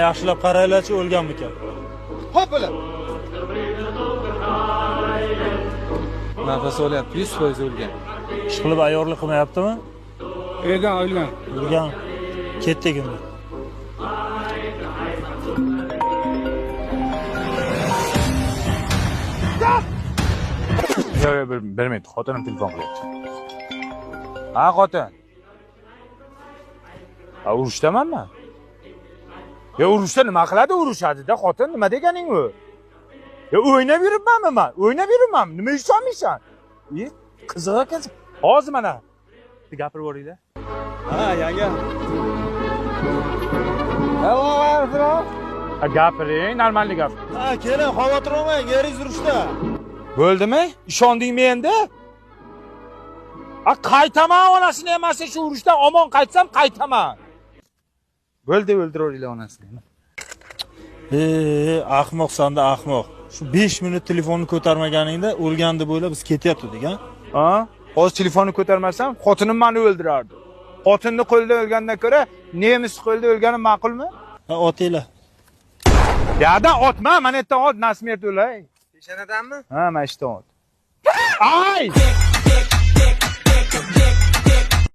Yaxshilab qaranglarchi, o'lganmikan? Hop o'lar. Nafas olyapti, 100% o'lgan. Ish qilib ayyorlik qilmayaptimi? O'lgan, o'lgan. O'lgan. Ketdik endi. Yo'q, yo'q, bir minut, xotinim telefon qilyapti. Ha, xotin. Ha, urushdamanmi? Ya urushda nima qiladi? Urushadi-da, xotin, nima deganing u? Ya o'ynab yuribmanmi man? O'ynab yuribmanmi? Nima ishonmaysan? E, qiziq ekansan. Hozir mana. Gapirib yuboringlar. Ha, yanga. Ha, gapiring, normalniy gap. Ha, keling, xavotir olmang, eringiz urushda. Bo'ldimi? Ishondingmi endi? A qaytaman onasini emasa shu urushdan omon qaytsam qaytaman. Bo'ldi, o'ldiravringlar onasini. E, ahmoqsan-da, ahmoq. Shu 5 minut telefonni ko'tarmaganingda o'lgan deb o'ylab biz ketyaptik, ha? Ha? Hozir telefonni ko'tarmasam, xotinim meni o'ldirardi. Xotinni qo'lida o'lgandan ko'ra nemis qo'lida o'lganim ma'qulmi? Ha, otinglar. Yo'qdan otma, mana yerdan ot, nasmert o'lay. Peshanadanmi? Ha, mana shu yerdan ot. Ay!